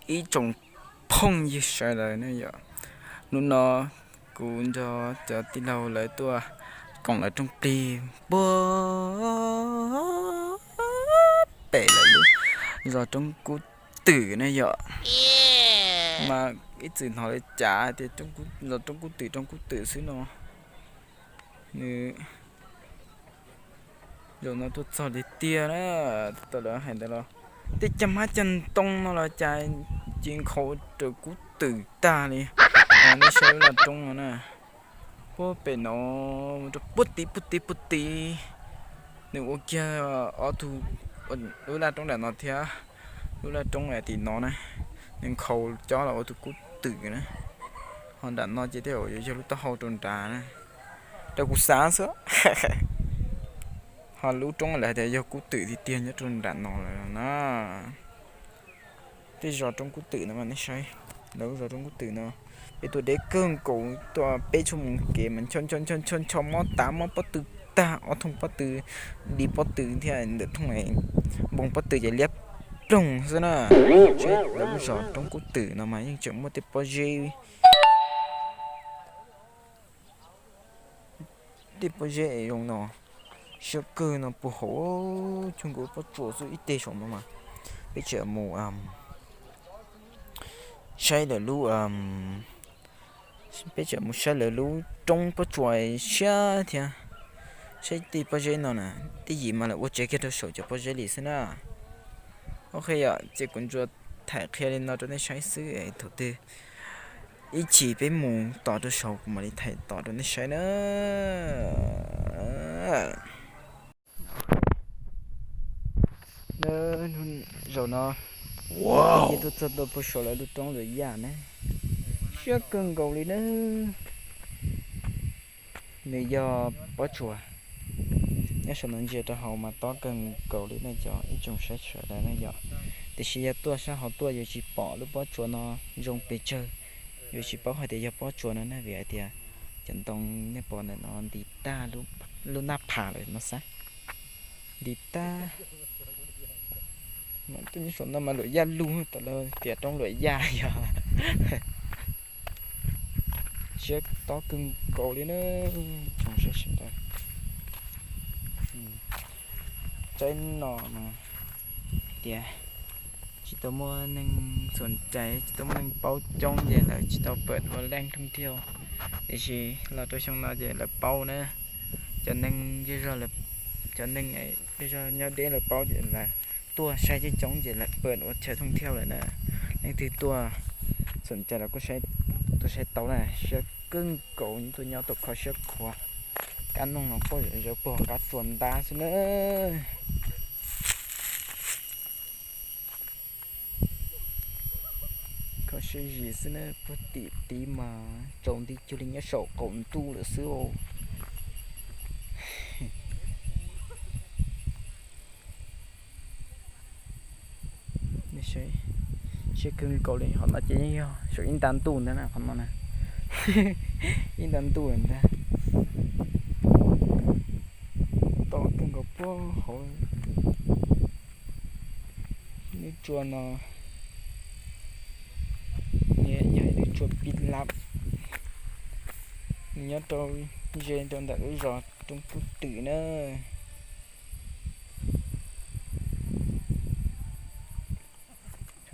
Ib tsoom phooj ywg sawv daws ne yom, hnub no kuv nrog cov tij laug lawv tuaj koom lawv rooj plig puag pem lawv lub zos Roob Kub Twm ne yom. Mas ib txwm hnov lawv cav tias zos Roob Kub Twm, Roob Kub Twm xwb no. Nws zaum no tuaj txog li tiag na, tau lawv hais ntawd los tej cag hmab cag ntoo no los cas ci nkhaus raws Kub Twm tag li. Nej saib lub laj roob no na, puag pem no mus rau puag tid puag tid puag tid, nws ua kiag ob tug, lub laj roob nram no thiab lub laj roob tim no na, nws nkhaus cob los ua tus Kub Twm na. Ho nram no ces tej zaum yuav yog lub taub hau rau nrad na, raws kuv xav xwb. Ho lub roob lawv hais tias yog Kub Twm tiag tiag nyob rau nram no lawm na. Tej zos Roob Kub Twm no mas nej saib, lawv lub zos Roob Kub Twm no, peb tuaj deb kawg nkaus, tuaj peb tshuaj mus kev mas ncho ncho ncho ncho mob tav mob pob tw tag, ob thooj pob tw, di pob tw thiab ntawm thooj npoo pob tw ces liab ploog xwb na. Lawv lub zos Roob Kub Twm no mas yeej tseem muaj tej pob zeb, tej pob zeb es zoo no, siab kawg no puag hauv, cuag nkaus pob tsuas xwb ib teg saum no mas. Peb tseem mus saib lawv lub, peb tseem mus saib lawv lub roob pob tsuas siab thiab. Saib tej pob zeb no na, tej yim mas lawv ua tsev kiag rau saum cov pob zeb li xwb na. Ok yom, ces kuv ntsuas thaij qhia li no rau nej saib xwb, thaum twg ib chim peb mus tom rau saud kuv mam li thaij tom rau nej saib na. Zaum no ces tuaj txog tuaj puag saum lawv lub roob Luam Yaj na, siab kawg nkaus li na. Nws yog pob tsuas, nyob saum no ntsia rau hauv mas tob kawg nkaus li na cov ib tsoom saib sawv daws na yom. Tiam sis yog tuaj sab hauv tuaj yuav tsis pom lub pob tsuas no zoo pes tsawg, yuav tsis paub hais tias yog pob tsuas no na, vim hais tias cov ntoo nej pom ntawm no nti tag lub nab pham lawm no xav, nti tag. Tuaj nyob saum no mas Luam Yaj lug, tam lawv tias roob Luam Yaj yog. Siab tob kawg nkaus li na, tsoom saib sawv daws. Tsaib no mas tias tsis tau muaj neeg xom cai, tsis tau muaj neeg paub coob ces lawv tsis tau pawm ua leej thooj thiaj. Tiam sis los rau xyoo no ces lawv paub na, cov neeg zej zog, cov neeg zej zog nyob deb lawv paub ces lawv tuaj saib coob coob ces lawv pawm ua chaw thooj thiaj lawm na. Leej twg tuaj xom cai los kuj tuaj saib tau na, siab kawg nkaus, tuaj nyob tau kho siab khuav. Kab noog los quaj zawv puag qab tsuas ntab xwb na. Kho siab zis xwb na, puag tim tid mas tsaus nti cuag li nyob saum qaum ntuj lawm xwb. Siab kawg nkaus li, qhov no ces yeej yog saum ib nta ntuj ntag na, qhov no na, ib nta ntuj lawm ntag. Tob kawg nkaus puag hauv. Lub tsua no yog ib lub tsua pib lab, nyob rau ze rau ntawm lub zos Roob Kub Twm na.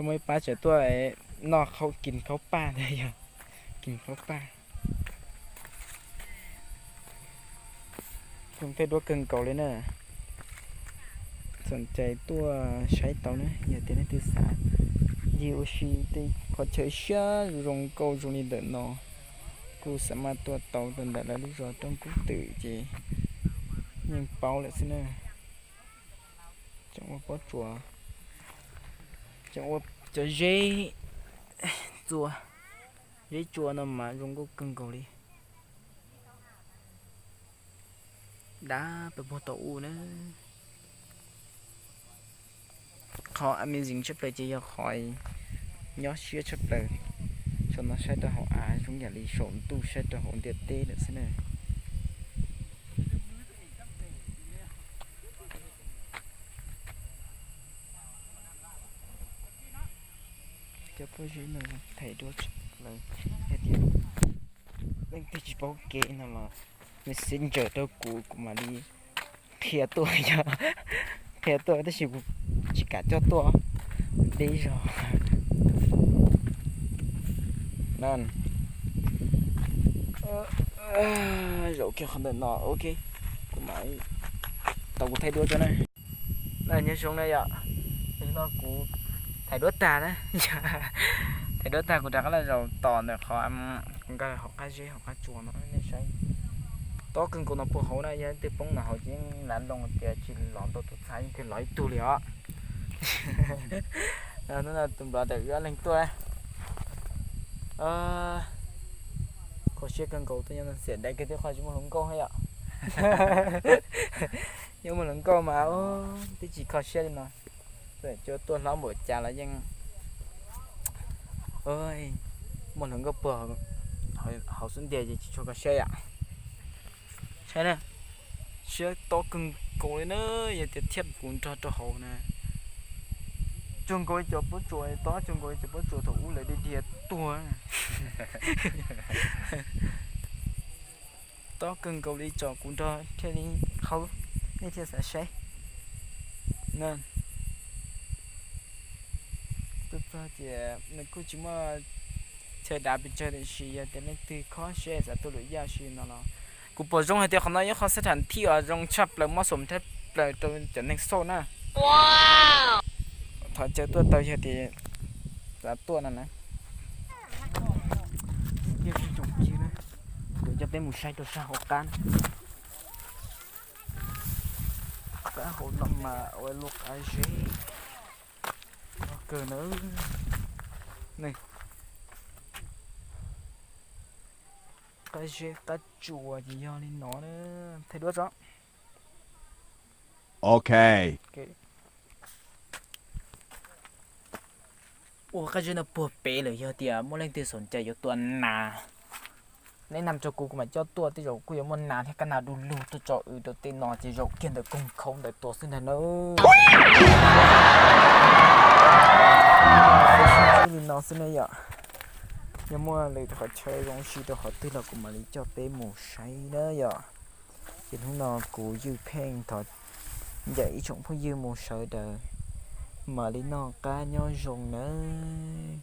Muaj ib pab tseem tuaj noj khaub, kis khaub paj ntag, yog kis khaub paj. Zoo tej duab kawg nkaus li na. Xom cai tuaj saib tau na, yog tias leej twg xav ncig ua si tej qhov chaw siab zoo nkauj zoo li ntawm no, kuj xav maj tuaj tau rau ntawm lawv lub zos Roob Kub Twm ces yeej paub lawm xwb na. Tseem ua pob tsuas, tseem ua cov zeb txua, zeb tsua no mas zoo nkauj kawg nkaus li. Dab pes puag tau ub na. Qhov amazing tshaj plaws ces yog qhov nyob siab tshaj plaws. Saum no saib rau hauv av zoo yam li saum ntuj saib rau hauv ntiaj teb lawm xwb na. Cov pob zeb no thaij duab tshaj plaws, yog tias leej twg tsis paub kev no los messenger rau kuv, kuv mam li qhia tuaj, qhia tuaj tab sis kuv tsis kam coj tuaj deb zog. Zaum kiag qhov ntawm no, ok, kuv mam tau kuv thaij duab tso na. Nyob zoo na yom, no kuv thaij duab tag na, thaij duab tag kuv rov qab los zaum tom ntawm qhov kuv nkag hauv qab zeb hauv qab tsua no nej saib. Tob kawg nkaus no puag hauv na, yog leej twg poob no hauv ces yeej lav loo tias tsis los ntau tus txha yeej kawg los ib tug li os. Hnub no tus nplog tawm wb ob leeg tuaj. Kho siab kawg nkaus tuaj nyob no, xiam dai kiag twb qhov tsis muaj hluas nkauj thiab yom. Yog muaj hluas nkauj mas twb tsis kho siab li no. Cua tuaj hlob npaum cas los yeej muaj hluas nkauj puag hauv xub ntiag ces tsis tshua kho siab yom. Saib na, siab tob kawg nkaus li na, yog tias thiab kuv nrog rau hauv na, cuag nkaus li cov pob tsuas, tob cuag nkaus li cov pob tsuas thaum ub lawv dhia dhia tuag. Tob kawg nkaus li, tsom kuv nrog thiaj li haub, nej thiaj xav saib. Tuaj txog ces nws kuj tsis muaj chaw dav pes tsawg, tiam sis yog tias leej twg kho siab xav tuaj lwm yam si no los kuv pom zoo hais tias qhov no yog qhov xab tham thib uas zoo tshaj plaws, mob xom tshaj plaws rau cov neeg xauj na. Thov caw tuaj tau yog tias xav tuaj no na. Kuv coj peb mus saib rau sab hauv qab. Qab hauv no mas ua lub qab zeb kawg na. Qab zeb qab tsuas ces yog li no na. Thaij duab tso. Ok. Ua qab zeb no puag pem lawm, yog tias muaj leej twg xom cai yuav tua nas, neb nam rau kuv, kuv mam coj tuaj. Tej zaum kuj yuav muaj nas thiab kab nas du lug tuaj tso wb rau tej no ces zaum kiag ntawm koog khaub ntawd tua xwb ntag nawb. Li no xwb ne yom. Yog muaj lwm qhov chaw zoo si rau qhov twg los kuv mam li coj peb mus saib na yom. Ces hnub no kuv Ywj Pheej thov ncaim ib tsoom phooj ywg mus sawv daws mam li noj qab nyob zoo nawb.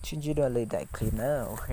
Sib ntsib dua lwm daim clip na, ok.